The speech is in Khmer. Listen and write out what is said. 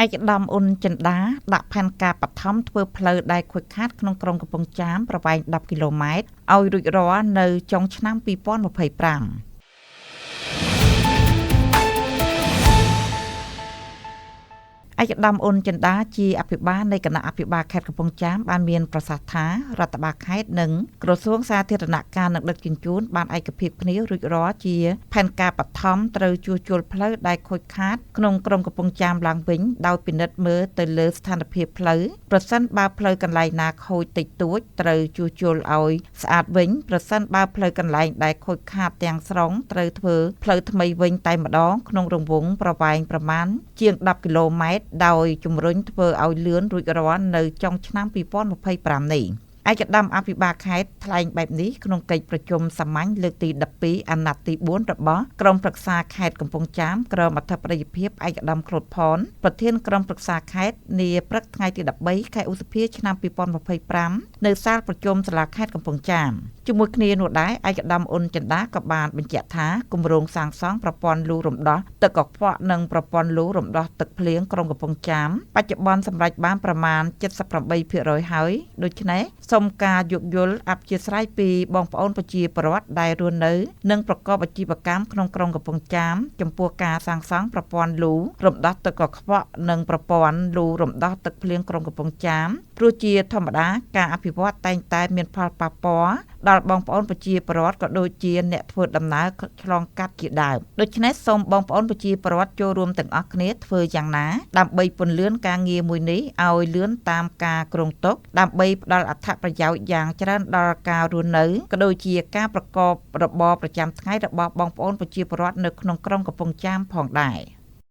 ឯកឧត្តមអ៊ុនចិន្តាដាក់ផែនការបឋមធ្វើផ្លូវដែលខូចខាតក្នុងក្រុងកំពង់ចាមប្រវែង10គីឡូម៉ែត្រឲ្យរួចរាល់នៅចុងឆ្នាំ2025។ ឯកឧត្តមអ៊ុនចិន្តាជាអភិបាលនៃគណៈអភិបាលខេត្តកំពង់ចាមបានមានប្រសាសន៍ថារដ្ឋបាលខេត្តនិងក្រសួងសាធារណការនិងដឹកជញ្ជូនបានឯកភាពគ្នារួចរាល់ជាផែនការបឋមត្រូវជួសជុលផ្លូវដែលខូចខាតក្នុងក្រុងកំពង់ចាមឡើងវិញដោយពិនិត្យមើលទៅលើស្ថានភាពផ្លូវប្រសិនបើផ្លូវកន្លែងណាខូចតិចតួចត្រូវជួសជុលឲ្យស្អាតវិញប្រសិនបើផ្លូវកន្លែងដែលខូចខាតទាំងស្រុងត្រូវធ្វើផ្លូវថ្មីវិញតែម្ដងក្នុងរង្វង់ប្រវែងប្រមាណជាង10គីឡូម៉ែត្រដោយជំរុញធ្វើឲ្យលឿនរួចរាល់នៅចុងឆ្នាំ2025នេះ។ ឯកឧត្តមអភិបាលខេត្តថ្លែងបែបនេះក្នុងកិច្ចប្រជុំសាមញ្ញលើកទី12អាណត្តិទី4របស់ក្រុមប្រឹក្សាខេត្តកំពង់ចាមក្រមអធិបតីភាពឯកឧត្តមក្លូតផនប្រធានក្រុមប្រឹក្សាខេត្តនាព្រឹកថ្ងៃទី13ខែឧសភាឆ្នាំ2025នៅសាលប្រជុំសាលាខេត្តកំពង់ចាម។ ជាមួយគ្នានោះដែរឯកឧត្តមអ៊ុនចិន្តាក៏បានបញ្ជាក់ថាគម្រោងសាងសង់ប្រព័ន្ធលូរំដោះទឹកកខ្វក់និងប្រព័ន្ធលូរំដោះទឹកភ្លៀងក្រុងកំពង់ចាមបច្ចុប្បន្នសម្រេចបានប្រមាណ78%ហើយដូច្នេះសូមការយោគយល់អធ្យាស្រ័យពីបងប្អូនប្រជាពលរដ្ឋដែលរស់នៅនិងប្រកបអាជីវកម្មក្នុងក្រុងកំពង់ចាមចំពោះការសាងសង់ប្រព័ន្ធលូរំដោះទឹកកខ្វក់និងប្រព័ន្ធលូរំដោះទឹកភ្លៀងក្រុងកំពង់ចាមព្រោះជាធម្មតាការអភិវឌ្ឍតែងតែមានផលប៉ះពាល់ដល់បងប្អូនប្រជាពលរដ្ឋក៏ដូចជាអ្នកធ្វើដំណើរឆ្លងកាត់ជាដើមដូច្នេះសូមបងប្អូនប្រជាពលរដ្ឋចូលរួមទាំងអស់គ្នាធ្វើយ៉ាងណាដើម្បីពន្លឿនការងារមួយនេះឲ្យលឿនតាមការគ្រោងទុកដើម្បីផ្ដល់អត្ថប្រយោជន៍យ៉ាងច្រើនដល់ការរស់នៅក៏ដូចជាការប្រកបរបរប្រចាំថ្ងៃរបស់បងប្អូនប្រជាពលរដ្ឋនៅក្នុងក្រុងកំពង់ចាមផងដែរ។